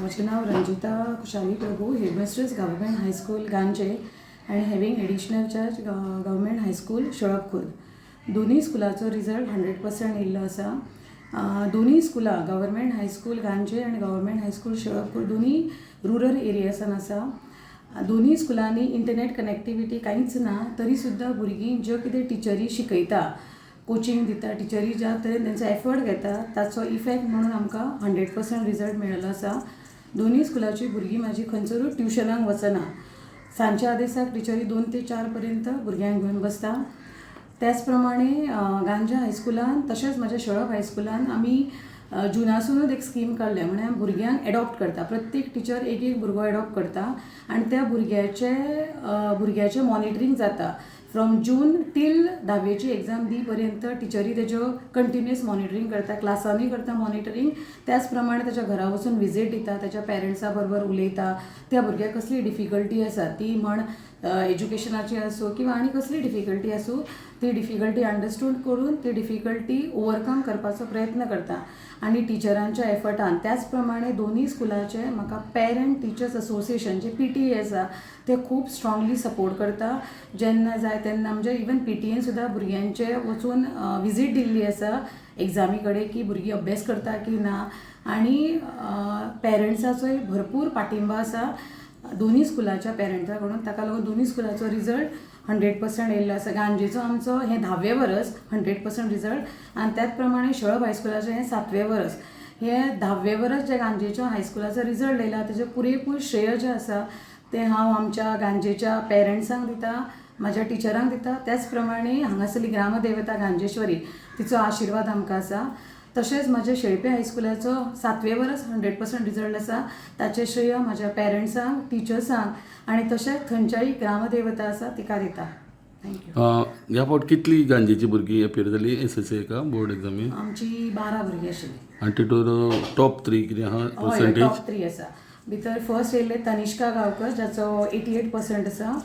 म्हजें नांव Ranjita Kushali Prabhu, headmistress, government high school, Ganje, and having additional charge, government high school, Shelap Khurd. दोनूय स्कुलाचो result 100% येयल्लो आसा. दोनूय स्कुलां, गव्हर्मेंट हायस्कूल गांजे आनी गव्हर्मेंट हायस्कूल शेळप खुर्द, दोनूय रुरल एरियासान आसा. दोनूय स्कुलांनी इंटरनेट कनेक्टिविटी कांयच ना, तरी सुद्दां भुरगीं ज्यो कितें टिचरी शिकयता, कोचिंग दिता, टिचरी ज्या तरेन तेंचो एफर्ट घेता, ताचो इफेक्ट म्हणून आमकां 100% रिजल्ट मेळिल्लो आसा. दोनूय स्कुलाची भुरगीं म्हाजी खंयसरूच ट्युशनाक वचना. सांजच्या आदेसाक टिचरी 2 ते 4 पर्यंत भुरग्यांक घेवन बसता. त्याच प्रमाणे गांजा हायस्कुलान तशेंच म्हाज्या शेळप हायस्कुलान आमी जुनासूनच एक स्कीम काडल्या, म्हळ्यार भुरग्यांक एडॉप्ट करता. प्रत्येक टिचर एक एक भुरगो एडॉप्ट करता आनी त्या भुरग्याचें मॉनिटरींग जाता. फ्रॉम जून टील धावेची एग्जाम दी पर्यंत टिचरी तेज्यो कंटिन्युअस मॉनिटरींग करता. क्लासानूय करता मॉनिटरींग, त्याच प्रमाणे ताच्या घरा वचून विजीट दिता, ताच्या पेरंट्सा बरोबर उलयता. त्या भुरग्याक कसली डिफिकल्टी आसा, ती म्हण एज्युकेशनाची आसूं किंवा आनी कसली डिफिकल्टी आसूं, ती डिफिकल्टी अंडरस्टूड करून ती डिफिकल्टी ओवरकम करपाचो प्रयत्न करता. आनी टिचरांच्या एफर्टान, त्याच प्रमाणे दोनूय स्कुलाचे म्हाका पेरंट टिचर्स असोसिएशन, जे पीटीए आसा, ते खूब स्ट्रांगली सपोर्ट करता. जेन्ना जाय तेन्ना, म्हणजे इवन पीटीएन सुद्दां भुरग्यांचे वचून विजीट दिल्ली आसा एग्जामी कडेन, की भुरगीं अभ्यास करता की ना. आनी पेरंट्साचोय भरपूर पाठिंबा आसा दोनूय स्कुलाच्या पेरंट्सा कडून. ताका लागून दोनूय स्कुलाचो रिजल्ट 100% येयल्लो आसा. गांजेचो आमचो हें धावें वरस 100% रिजल्ट आनी त्याच प्रमाणे शेळप हायस्कुलाचें हें सातवें वरस. हे धावें वरस जे गांजेच्या हायस्कुलाचो रिजल्ट येयला, तेजें पुरेपूर श्रेय जें आसा तें हांव आमच्या गांजेच्या पेरंट्सांक दिता, म्हाज्या टिचरांक दिता. त्याच प्रमाणे हांगासरली ग्रामदेवता गांजेश्वरी, तिचो आशिर्वाद आमकां आसा. तशेंच म्हज्या शेळपे हायस्कुलाचो सातवें वरस 100% रिजल्ट आसा, ताचें श्रेय म्हाज्या पेरंट्सांक, टिचर्सांक आनी तशेंच थंयच्याय ग्रामदेवता आसा तिका दिता. Thank you. ह्या फावट कितली गांजेची भुरगीं एपियर जाली एसएसएका, बोर्ड एग्जामीक? आमची 12 भुरगीं आशिल्लीं. आनी तितूर टॉप थ्री कितें आहा? हय. पर्संटेज? टॉप थ्री आसा. भितर फर्स्ट येयल्ले तनिष्का गांवकर, जाचो 88% आसा.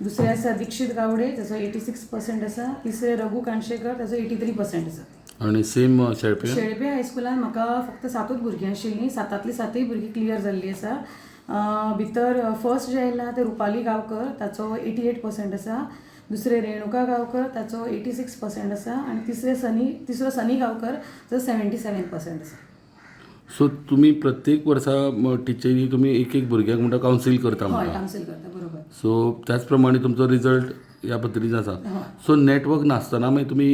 दुसरें आसा दीक्षित गावडे, जाचो 86% आसा. तिसरें रघू काणशेकर, ताचो 83% आसा. आनी सेम शेळपे? शेळपे हायस्कुलान म्हाका फक्त सातूच भुरगीं आशिल्लीं. सातांतलीं सातूय भुरगीं क्लियर जाल्लीं आसा. भितर फर्स्ट जें आयलां तें रुपाली गांवकर, ताचो 88% आसा. दुसरें रेणुका गांवकर, ताचो 86% आसा. आनी तिसरो सनी गांवकर, जो 77% आसा. सो तुमी प्रत्येक वर्सा टिचरी तुमी एक एक भुरग्याक म्हणटा कावन्सील करता? हय. म्हणटा. कावन्सील करता, बरोबर. सो त्याच प्रमाणे तुमचो रिजल्ट ह्या पद्दतीन आसा. हय. सो नेटवर्क नासतना मागीर तुमी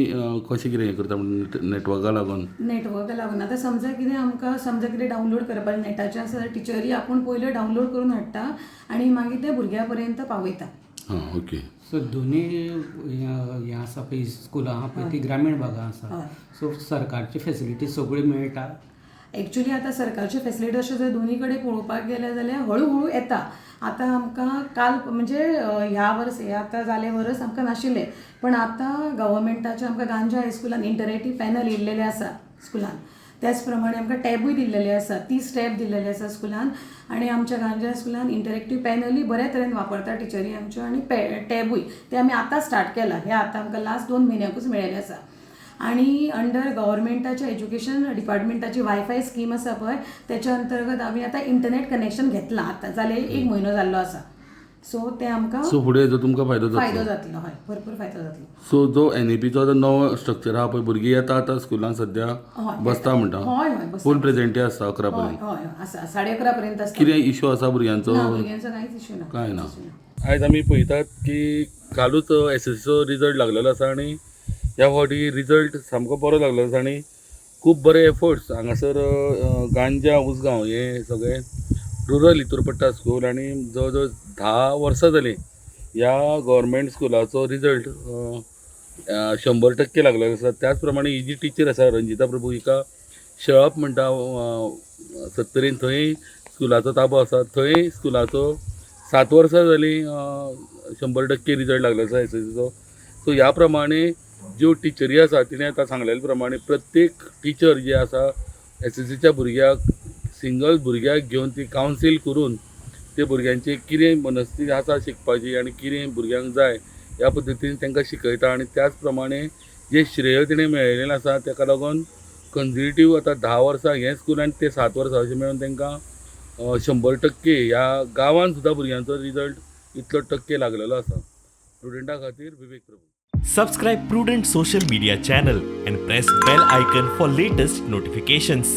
कशें कितें हें करता नेटवर्का लागून? नेटवर्का लागून आतां समजा कितें आमकां, समजा कितें डावनलोड करपाक नेटाचेर आसा जाल्यार टिचरी आपूण पयल्यो डावनलोड करून हाडटा आनी मागीर ते भुरग्या पर्यंत पावयता. हां ओके. सो दोनी हें आसा पळय, स्कुलां आहा पळय, ती ग्रामीण भागां आसा. हय. सो सरकारची फेसिलिटी सगळ्यो मेळटा? एक्चुली आतां सरकारची फेसिलिटी अशें जर दोनी कडेन पळोवपाक गेलें जाल्यार हळू हळू येता. आतां आमकां काल, म्हणजे ह्या वर्स, हें आतां जालें वर्स आमकां नाशिल्लें, पण आतां गव्हर्मेंटाचें आमकां गांजा हायस्कुलान इंटरेक्टीव पॅनल येयल्लेले आसा स्कुलान. त्याच प्रमाणे आमकां टॅबूय दिल्लेले आसा, 30 टॅब दिल्लेले आसा स्कुलान. आनी आमच्या गांजा हायस्कुलान इंटरेक्टीव पॅनलूय बऱ्या तरेन वापरता टिचरी आमच्यो आनी टॅबूय ते आमी आतां स्टार्ट केला. हे आतां आमकां लास्ट 2 म्हयन्याकूच मेळिल्लें आसा. आनी अंडर गव्हर्मेंटाच्या एज्युकेशन डिपार्टमेंटाची वायफाय स्कीम आसा पळय, तेच्या अंतर्गत आमी आतां इंटरनेट कनेक्शन घेतलां. आतां जालें एक म्हयनो जाल्लो आसा. सो तें आमकां सो फुडें हेजो तुमकां फायदो फायदो जातलो? जातलो, हय, भरपूर फायदो जातलो. सो जो एनईपीचो आतां नवो स्ट्रक्चर आहा पळय, भुरगीं येता आतां स्कुलान सद्या? बसता म्हणटा? हय, बसता. फूल प्रेजेंटी आसता 11 हय. पर्यंत? हय, आसा, 11:30 पर्यंत आसता. कितें इशू आसा भुरग्यांचो? ना, भुरग्यांचो कांयच इशू ना. कांय ना. कांयच issue ना. आयज आमी पळयतात की कालूच एसएससीचो रिजल्ट लागलेलो आसा आनी ह्या फावटी रिजल्ट सामको बरो लागलेलो आसा आनी खूब बरे एफर्ट्स हांगासर गांजा, उसगांव हे सगळे रुरल हितूर पडटा स्कूल. आनी जवळ जवळ 10 वर्सां जालीं ह्या गव्हर्मेंट स्कुलाचो रिजल्ट 100% लागलेलो आसा. त्याच प्रमाणे ही जी टिचर आसा, रंजिता प्रभू, हिका शेळप म्हणटा सत्तरीन, थंय स्कुलाचो ताबो आसा. थंय स्कुलाचो 7 वर्सां जालीं 100% रिजल्ट लागलो आसा एसएससीचो. सो ह्या प्रमाणे ज्यो टिचरी आसा, तिणें आतां सांगलेले प्रमाणे प्रत्येक टिचर जे आसा, एसएससीच्या भुरग्याक, सिंगल भुरग्याक घेवन ती कावन्सील करून ते भुरग्यांची कितें मनस्थिती आसा शिकपाची आनी कितें भुरग्यांक जाय, ह्या पद्दतीन तांकां शिकयता. आनी त्याच प्रमाणे जे श्रेय तिणें मेळयलेलें आसा, ताका लागून कंझिक्युटीव आतां 10 वर्सां हें स्कूल आनी ते 7 वर्सां अशें मेळून तांकां 100% ह्या गांवान सुद्दां भुरग्यांचो रिजल्ट इतलो टक्के लागलेलो आसा. प्रुडंटा खातीर विवेक Prabhu. Subscribe Prudent Social Media channel and press bell icon for latest notifications.